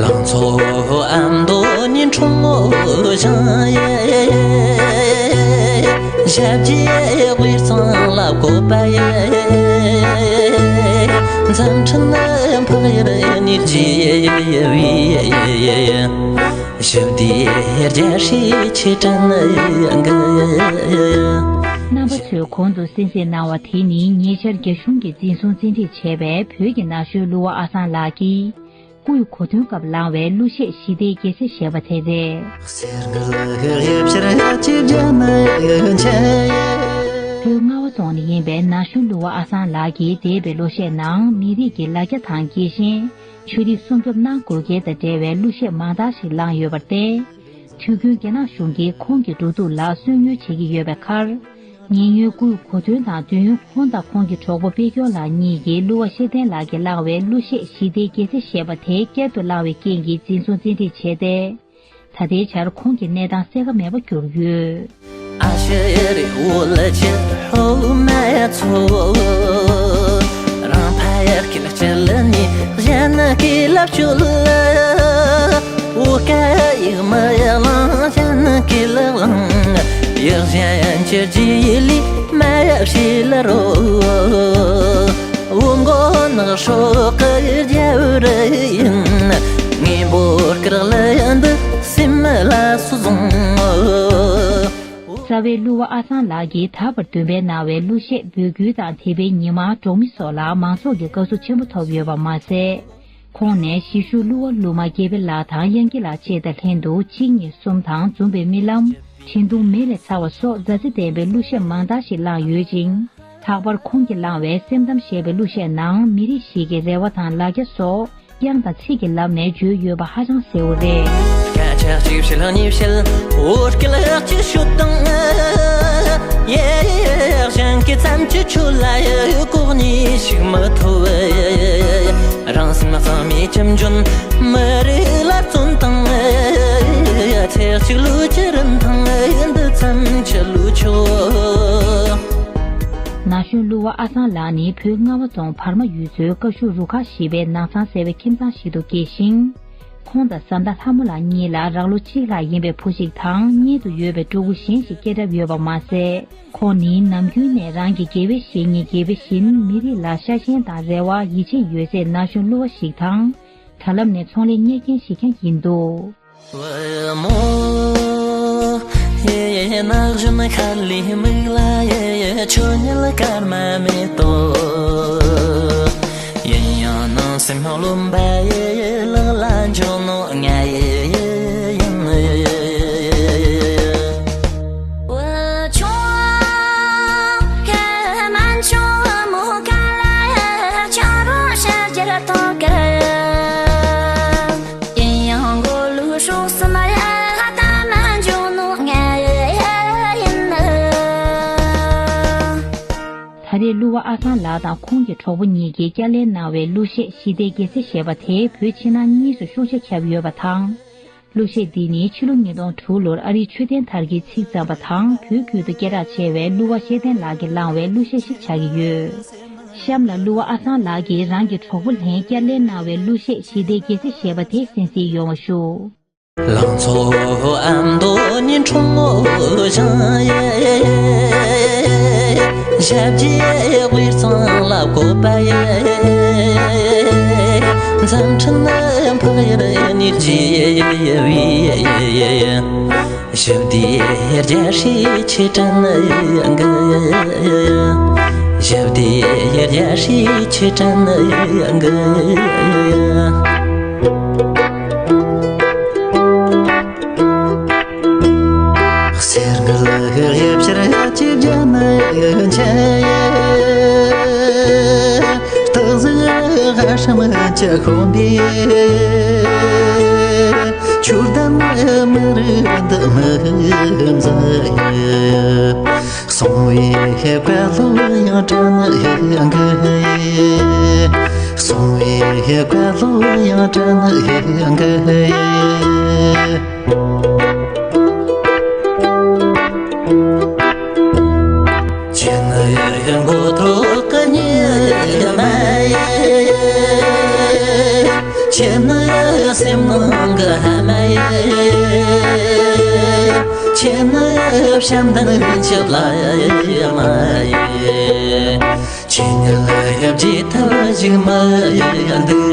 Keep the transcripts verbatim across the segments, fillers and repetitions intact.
ལང་ཚོ་ཨ་མདོ་ནས་འཁྲུངས་ཞིང་ཡེ། ཞབས་ཀྱི་དབུས་གཙང་ལ་བཀོད་པ་ཡེ། འཛམ་འཕྲིན་འཕགས་ཡུལ་གཉིས་ཀྱི་ཞབས་འདེགས་རྒྱལ་སྲས་ཆེ་དྲན་གི། རྣམ་པ་ཚོས་གོང་དུ་གསན་གཟིགས་གནང་བ་དེ་ནི་ཉེ་ཆར་རྒྱ་གཞུང་གིས་འཛིན་བཟུང་བཙན་ཁྲིད་བྱས་པའི་བོད་ཀྱི་ན་གཞོན་གླུ་བ་ཨ་སང་ལགས་ཀྱིས། སྐུའི་གོ་སྟོན་སྐབས་བླངས་པའི་གླུ་གཞས་ཞི་བདེའི་རྒྱལ་མཚན་ཞེས་པ་དེ་རེད། བོད་རྔ་བ་རྫོང་ནས་ཡིན་པའི་ན་གཞོན་གླུ་བ་ཨ་སང་ལགས་ཀྱིས་འདས་པའི་ལོ་ཤས་ནང་མི་རིགས་ཀྱི་ལ་རྒྱ་དང་རྒྱལ་ཞེན། ཆོས་རིག་སྲུང་སྐྱོབ་གནང་དགོས་གལ་དང་འབྲེལ་བའི་གླུ་གཞས་མང་དག་ཞིག་བླངས་ཡོད་པར་བརྟེན། དུས་རྒྱུན་རྒྱ་ནག་གཞུང་གིས་ཁོང་གི་འགྲོ་འདུག་ལ་སུན་སྣོན་བྱེད་ཀྱི་ཡོད་པའི་ཁར། ཉེ་སྔོན་སྐུའི་གོ་སྟོན་དང་དུས་ཡུན། ཁོང་དང་ཁོང་གི་གྲོགས་པོ་དཔལ་སྐྱོར་ལགས་གཉིས་ཀྱིས་གླུ་བ་ཤེས་ལྡན་ལགས་ཀྱིས་བླངས་པའི་གླུ་གཞས་ཞི་བདེའི་རྒྱལ་མཚན་ཞེས་པ་དེ་བསྐྱར་དུ་བླངས་པའི་རྐྱེན་གྱིས་འཛིན་བཟུང་བཙན་ཁྲིད་བྱས་ཏེ། ད་ལྟའི་ཆར་ཁོང་གི་གནས་སྟངས་གསལ་ཁ་མེད་པར་གྱུར་ཡོད། ཨ་ཤེ་རི་འོ་ལ་ཆེ་ཧོ་མ་ཚོ། རང་ཕ་ཡག་གི་ལ་ཆེ་ལ་ནི་གཞན་གི་ལ་ཆུ་ལ། འོ་ཀ་ཡིག་མ་ཡ་ལང་གཞན་གི་ལ་ལང་། ཡག་གཞན་ཆེ་ཇི་ལི་མ་ཡག་ཤི་ལ་རོ། འོ་མགོ་ནག་ཧྲོ་ཀི་རྒྱ་རི་ཡིན། ངའི་འབོར་ཀི་རག་ལ་ཡ་འདི་སིམ་ལ་སུ་བཟུང་། རྩ་བའི་གླུ་བ་ཨ་སང་ལགས་ཀྱིས་ད་བར་འདོན་སྤེལ་གནང་བའི་གླུ་གཞས་འབོད་སྐུལ་དང་དེ་བའི་ཉི་མ་གྲོགས་མི་སོགས་ལ་མང་ཚོགས་ཀྱི་དགའ་བསུ་ཆེན་པོ་ཐོབ་ཡོད་པ་མ་ཟད། ཁོང་ནས་གཞིས་བཞུགས་གླུ་བ་གླུ་མ་དགེ་འཕེལ་ལགས་དང་དབྱངས་སྐྱིད་ལགས་བཅས་དང་ལྷན་དུ་གཅིག་གཉིས་གསུམ་དང་འཛོམས་པའི་རྨི་ལམ། དྲན་གདུང་མེ་ལས་ཚ་བ་སོགས་མཛའ་བརྩེ་ལྡན་པའི་གླུ་གཞས་མང་དག་ཞིག་བླངས་ཡོད་ཅིང་། ལྷག་པར་ཁོང་གིས་བླངས་བའི་སེམས་གཏམ་ཞེས་པའི་གླུ་གཞས་ནང་མི་རིགས་ཤིག་གི་རེ་བ་དང་ལ་རྒྱ་སོགས། དབྱངས་དང་ཚིག་གི་ལམ་ནས་བརྗོད་ཡོད་པ་ཧ་ཅང་གསལ་བོ་རེད། སྐད་ཆ་གཅིག་བཤད་ལྷག་གཉིས་བཤད། འོ་སྐད་ལ་གཅིག་ཤོད་དང་། ཡེ་གཞན་གྱི་མཚམས་ཀྱི་ཆུ་ལ་ཡ་གོ་གཉིས་ཤིག་མ་ཐུབ། རང་སེམས་གཙང་མའི་ཁྱིམ་རྒྱུན་མི་རིགས་ལ་བརྩོན་དང་། ཚེ་གཅིག་ལུས་ཀྱི་རིན་ཐང་འདི་ཙམ་ཆེ་ལུས་ཆོག། ན་གཞོན་གླུ་བ་ཨ་སང་ལགས་ནི་བོད་རྔ་བ་རྫོང་བར་མ་ཡུལ་ཚོའི་ཀ་ཤུ་རུ་ཁག་ཞེས་པའི་ནགས་ཚང་ཟེར་བའི་ཁྱིམ་ཚང་ཞིག་ཏུ་སྐྱེས་ཤིང་། ཁོང་དང་བཟའ་ཟླ་ལྷ་མོ་ལགས་གཉིས་ལ་རང་ལོ་གཅིག་ལྷག་ཡིན་པའི་བུ་ཞིག་དང་། གཉེན་དུ་ཡོད་པའི་སྤྲུལ་སྐུ་གཞན་ཞིག་སྐྱེས་གྲབས་ཡོད་པ་མ་ཟད། ཁོང་ནི་ནམ་རྒྱུན་ནས་རང་གི་དགེ་བའི་བཤེས་གཉེན་དགེ་བའི་བཤེས་མི་རིགས་ལ་ཤ་ཞེན་དང་རེ་བ་ཡིད་ཆེས་ཡོད་སའི་ན་གཞོན་གླུ་བ་ཞིག་དང་། དྲ་ལམ་ནས་ཚོང་ལས་གཉེར་མཁན་ཞིག་ཀྱང་ཡིན་འདུག། བུ་མོ་ཡེ་ན་གཞོན་ཁ་ལི་མིག་ལ་ཡེ་ཆོས་ཉིད་སྐར་མ་མེད་དོ། ཡིན་ཡང་ནང་སེམས་རློམ་པ་ཡེ་ལག་ལ་འཇོག་ནོ་ང་ཡེ་ཡིན། ད་རེས་གླུ་བ་ཨ་སང་ལགས་དང་ཁོང་གི་གྲོགས་པོ་གཉིས་ཀྱིས་བསྐྱར་ལེན་གནང་བའི་གླུ་གཞས་ཞི་བདེའི་རྒྱལ་མཚན་ཞེས་པ་དེ་བོད་ཕྱི་ནང་གཉིས་སུ་ཤུགས་ཆེ་ཁྱབ་ཡོད་པ་དང་། གླུ་གཞས་འདི་ནི་ཕྱི་ལོ་ཉིས་སྟོང་དྲུག་ལོར་ཨ་རིའི་མཆོད་རྟེན་དར་གྱི་ཚིག་བརྩམས་པ་དང་བོད་བརྒྱུད་དུ་སྐད་གྲགས་ཆེ་བའི་གླུ་བ་ཤེས་ལྡན་ལགས་ཀྱིས་བླངས་བའི་གླུ་གཞས་ཤིག་ཆགས་ཀྱི་ཡོད། གཤམ་ལ་གླུ་བ་ཨ་སང་ལགས་ཀྱིས་རང་གི་གྲོགས་པོ་ལྷན་བསྐྱར་ལེན་གནང་བའི་གླུ་གཞས་ཞི་བདེའི་རྒྱལ་མཚན་ཞེས་པ་དེ་གསན་གཟིགས་ཡོང་བ་ཞུ། ལང་ཚོ་ཨ་མདོ་ནས་འཁྲུངས་ཞིང་ཡེ། ཞབས་ཀྱི་དབུས་གཙང་ལ་བཀོད་པ་ཡེ། འཛམ་འཕྲིན་འཕགས་ཡུལ་གཉིས་ཀྱི་ཞབས་འདེགས་རྒྱལ་སྲས་ཆེ་དྲན་གི། ཞབས་འདེགས་རྒྱལ་སྲས་ཆེ་དྲན་གི། གསེར་གི་ལྷ་ཡི་ཕྱིར་ཅི་བྱ་ན་ཡི་ཆེ། སྟག་གཟིག་ཧ་ཧྲ་མི་ཅི་ཁོམ་པའི། ཆུ་ལྡན་མི་རིགས་འདི་མི་མཛའ་ཡི། སོང་བའི་བཀའ་སློབ་ཡང་དྲན་གི། སོང་བའི་བཀའ་སློབ་ཡང་དྲན་གི། ཅི་ནི་མགོ་ཐོག་གི་ཉི་མ་ཡི། ཁྱེད་ནི་སེམས་ནང་གི་ཧ་མ་ཡིན། ཁྱེད་ནི་བྱམས་ལྡན་གྱི་བླ་མ་ཡིན། ཁྱེད་ཉིད་ལ་བརྗེད་ཐབས་ཞིག་མི་འདུག་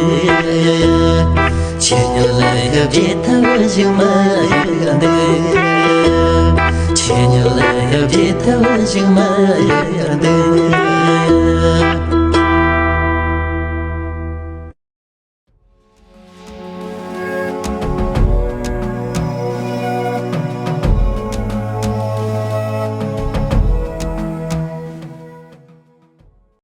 ཁྱེད་ཉིད་ལ་བརྗེད་ཐབས་ཞིག་མི་འདུག་ཁྱེད་ཉིད་ལ་བརྗེད་ཐབས་ཞིག་མི་འདུག